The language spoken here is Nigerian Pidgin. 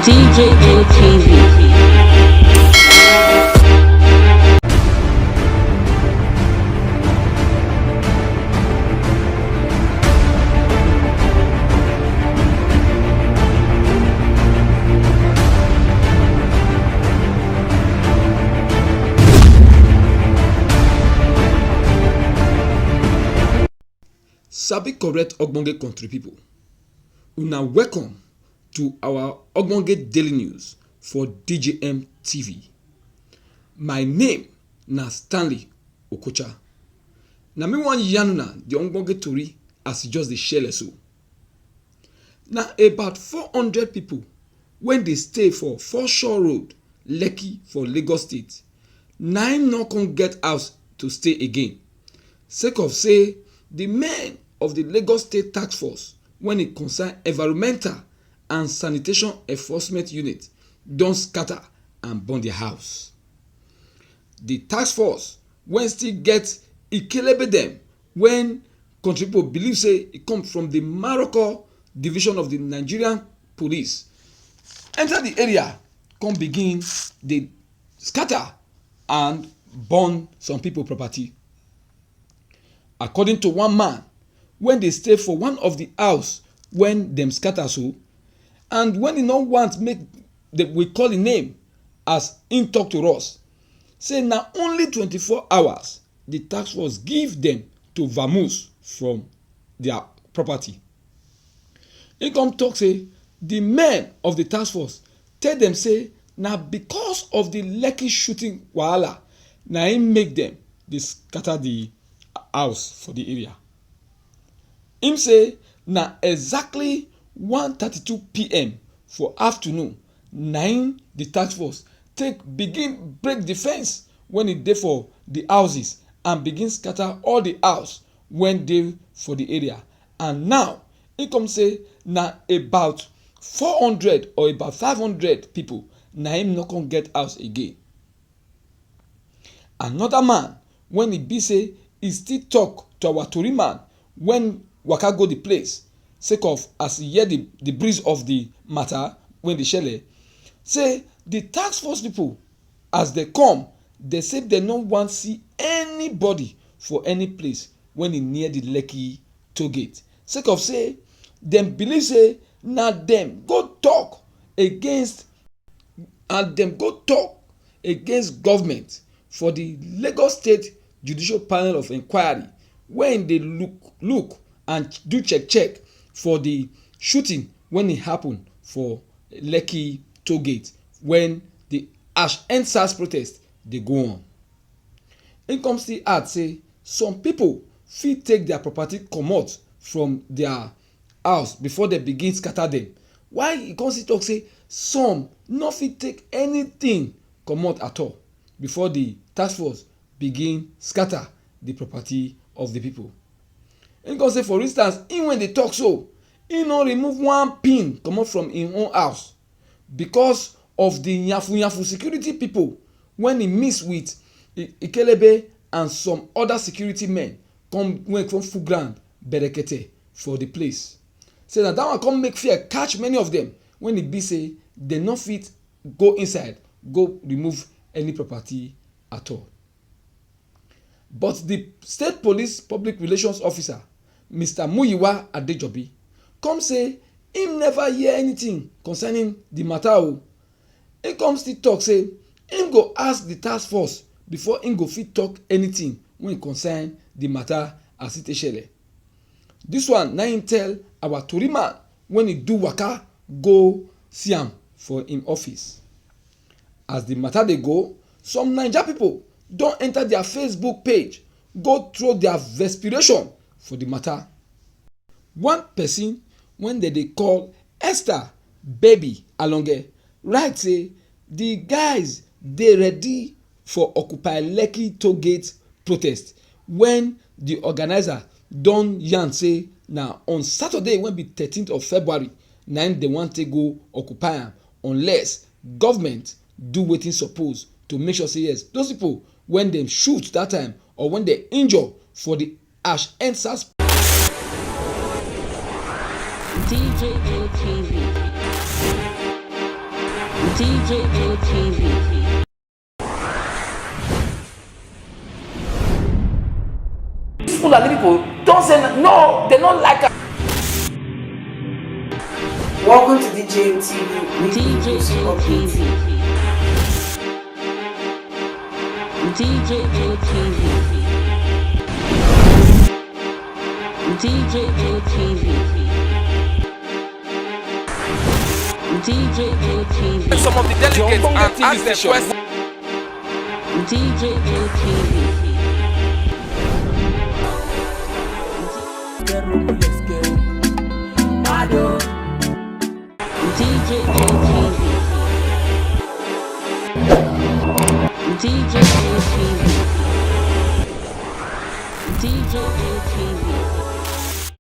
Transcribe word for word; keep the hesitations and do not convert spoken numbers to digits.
D J N T V. Sabi correct ogbonge country people, una welcome to our ogbonge daily news for D J M T V. My name na Stanley Okocha. Na me wan yarn una the ogbonge tori as e just dey shele so. Na about four hundred people wey dey stay for Foreshore Road, Lekki for Lagos State, na im no come get house to stay again, sake of say the men of the Lagos State Task Force when e concern Environmental and Sanitation Enforcement Unit don scatter and burn their house. The task force wey still get ikelebe dem wey country people believe say e come from the Maroko division of the Nigerian police enter the area, come begin dey scatter and burn some people property. According to one man wey dey stay for one of the house wey dem scatter so, and wey e no want make dem we call im name, as im talk to us, say na only twenty-four hours the task force give dem to vamoose from their property. Im come talk say the men of the task force tell dem say na because of the Lekki shooting wahala na im make dem dey scatter the house for the area. Im say na exactly one thirty-two p m for afternoon na im the task force take begin break the fence wey e dey for the houses and begin scatter all the house wey dey for the area. And now, im come say na about four hundred or about five hundred people na im no come get house again. Another man wey e be say e still talk to our tori man wey waka go the place, sake of as e hear the the breeze of the matter wey dey shele, say the task force people, as dem come, dem say dem no wan see anybody for any place wey e near the Lekki toll gate, sake of say dem believe say na dem go talk against and dem go talk against government for the Lagos State Judicial Panel of Inquiry wey dey look look and do check check for the shooting wey e happen for Lekki toll gate wey the Ash End SARS protest dey go on. Im come still add say some people fit take their property comot from their house before dem begin scatter dem, while e come still talk say some no fit take anything comot at all before the task force begin scatter the property of the people. Im come say, for instance, im wey dey talk so, im no remove one pin comot from im own house because of the nyafu nyafu security people wey e mix with I- Ikelebe and some other security men come wey come full ground berekete for the place. Say na that one come make fear catch many of them wey e be say dem no fit go inside go remove any property at all. But the state police public relations officer, Mister Muyiwa Adejobi, come say im never hear anything concerning the matter o. Im come still talk say im go ask the task force before im go fit talk anything wey concern the matter as e take shele. This one na im tell our tori man wey e do waka go see am for im office. As the matter dey go, some Naija people don enter their Facebook page go throw their desperation for the matter. One person wey dem dey call Esther Baby Alonge write say the guys dey ready for Occupy Lekki toll gate protest wey the organizer don yarn say na on Saturday wey be thirteenth of February na im dem wan take go occupy am, unless government do wetin suppose to make sure say yes, those people wey dem shoot that time or wey dem injure for the Ash End SARS. D J N T V. D J N T V. These Fulani people don't say no, they don't like us. Welcome to D J N T V. D J N T V. D J N T V. D J N T V. D J N T V. Some of the delegates and ask the question. D J N T V. D J N T V. D J N T V. D J N T V.